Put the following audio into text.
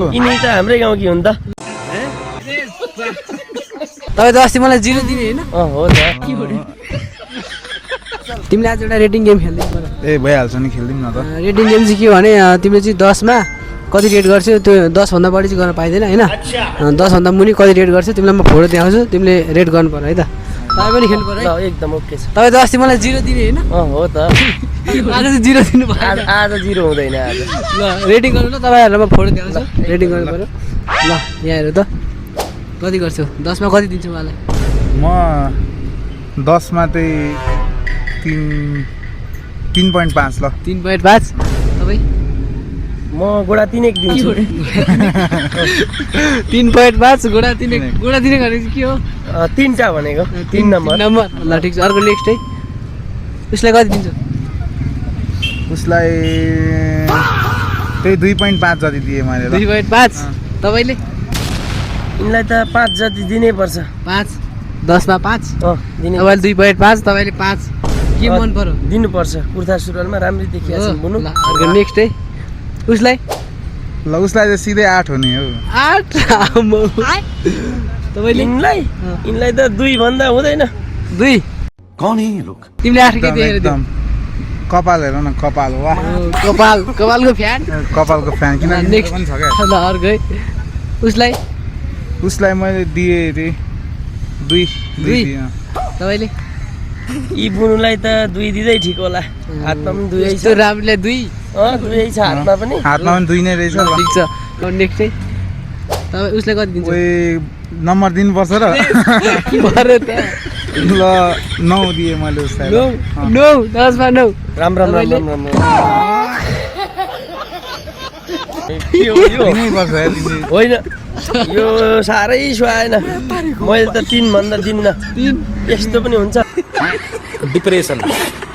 यिनी त हाम्रै गाउँकी हुन् त। तपाईँ त अस्ति मलाई 0 दिने होइन? हो त। तिमीले आज एउटा रेटिङ गेम खेल्दै पर्यो। ए भइहाल्छ नि, खेल्दिउँ न त। रेटिङ गेम चाहिँ के भने तिमीले चाहिँ 10 मा कति रेट गर्छौ त्यो 10 भन्दा बढी चाहिँ गर्न पाइँदैन होइन। 10 भन्दा मुनि कति रेट गर्छौ तिमीलाई म फोटो देखाउँछु, तिमीले रेट गर्नु पर्यो है त। तपाईँ पनि खेल्नु पर्यो है। एकदम ओके छ। तपाईँ त अस्ति मलाई 0 दिने होइन? हो त। आज चाहिँ 0 दिनु भयो। आज 0 हुँदैन आज। ल रेटिङ गर्नु ल, तपाईँहरूलाई म फोटो देखाउँछु, रेटिङ गर्नु पर्यो। ल यहाँ हेर त कति गर्छौ? 10 मा कति दिन्छौ मलाई? म 10 मा चाहिँ 3.5 ल। 3.5। तपाईँ? म गोडा 3 1 दिन्छु। 3.5 गोडा 3 1। गोडा 3 भनेको के हो? 3टा भनेको 3 नम्बर। ल ठिक छ। अर्को नेक्स्ट है, उसलाई कति दिन्छौ? उसलाई त्यही 2.5 जति दिएँ मैले। 2.5। तपाईँले? यिनलाई त 5 जति दिनै पर्छ। 5। 10 मा 5। दिनै। तपाईँले 2.5, तपाईँले 5। के मन पर्यो? दिनुपर्छ। कुर्ता सुरुवालमा राम्रै देखिएको छ बुनु। अर्को नेक्स्ट है, उसलाई? ल उसलाई चाहिँ सिधै 8 हुने हो। 8। तपाईँले? यिनलाई त 2 भन्दा हुँदैन। 2। कौन है ये लोग? तिमीले 8 के दिएर एकदम कपाल हेर न, कपाल वाह। कपालको फ्यान। कपालको फ्यान किन नेक्स्ट पनि छ क्या। ल अर्को है, उसलाई? उसलाई मैले दिएँ रे 2 तपाईँले? यी बुनुलाई त 2 दिँदै ठिक होला। हातमा पनि 2 छ। राम्रोलाई 2। 2 छ हातमा पनि। हातमा पनि 2 नै रहेछ। ठिक छ। नेक्स्ट है, तपाईँ उसलाई कति दिन्छ? ओए नम्बर दिनुपर्छ र। के भयो त? ल 9 दिएँ मैले उसलाई। 9। 10 मा 9। राम। दिनैपर्छ यार तिमीले। होइन यो साह्रै सुहाएन। मैले त 3 भन्दा दिन्न। 3। यस्तो पनि हुन्छ। डिप्रेसन